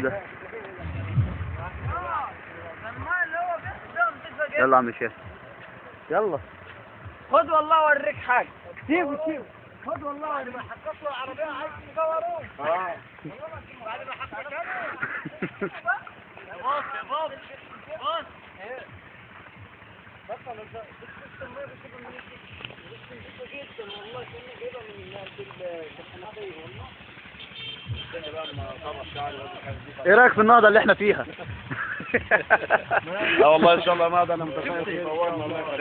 ده. يلا يا عم الشيخ يلا. خد والله اوريك حاجة. سيبه سيبه. خد والله بعد ما حطيت له العربية عايز تصوروه. بعد ما حطيت له. بص يا بص بص. بس انا بص المية بتجيبها منين؟ بص جدا والله كأني جايبها من الحنفية والله. ايه رايك في النهضة اللي احنا فيها؟ لا والله ان شاء الله نهضة، انا متفائل خير.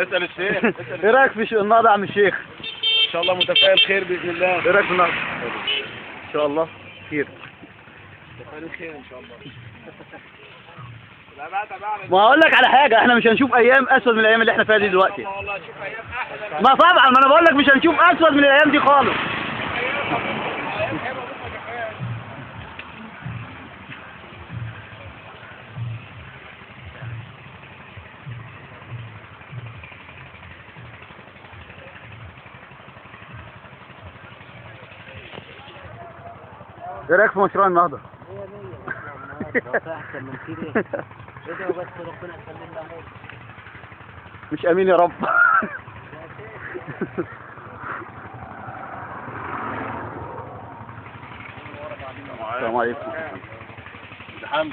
اسال الشيخ. ايه رايك في النهضة يا عم الشيخ؟ ان شاء الله متفائل خير باذن الله. ايه رايك في النهضة؟ ان شاء الله خير. متفائل خير ان شاء الله. ما هقول لك على حاجة، احنا مش هنشوف ايام اسود من الايام اللي احنا فيها دي دلوقتي. ما طبعا، ما انا بقول لك مش هنشوف اسود من الايام دي خالص. ايه رايك في مشروع النهضة؟ 100 احسن من كده. ادعوا بس ربنا يخلينا موت. مش امين يا رب. السلام عليكم. الحمد.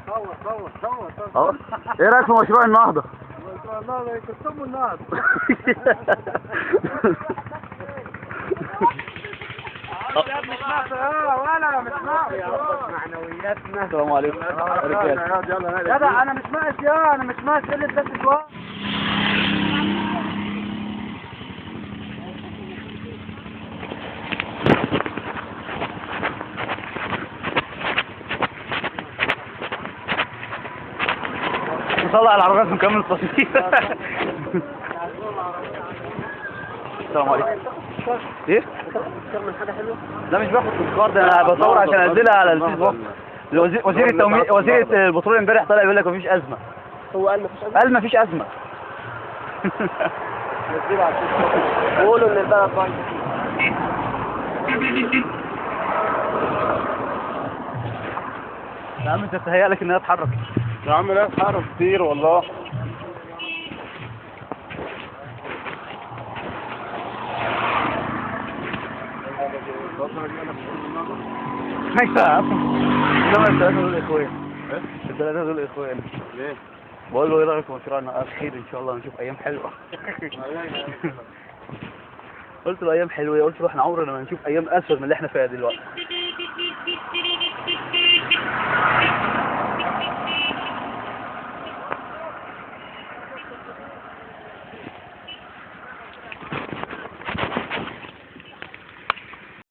صور صور صور صور. ايه رايك في مشروع النهضة؟ مشروع النهضة يكتموا النهضة. معنوياتنا. السلام عليكم رجال. جدع انا مش ناقص يا، انا مش ناقص قلة بس شوية. نطلع العربيات ونكمل التصوير. السلام عليكم. ايه؟ لا مش باخد تذكار، ده انا بصور عشان انزلها على الفيسبوك. وزير التموين، وزير البترول امبارح طالع بيقول لك مفيش ازمة. هو قال مفيش ازمة؟ قال مفيش ازمة. نزلها على الفيسبوك قولوا ان البلد بايظة. يا عم انت تهيألك انها اتحركت. يا عم لا اتحرك كتير والله. ايوه يا عم، الثلاثة دول اخوان. الثلاثة دول اخوان. ليه؟ بقول له ايه رايك في مشروع النهضة؟ خير ان شاء الله نشوف ايام حلوة. قلت له ايام حلوة، قلت له احنا عمرنا ما نشوف ايام اسود من اللي احنا فيها دلوقتي.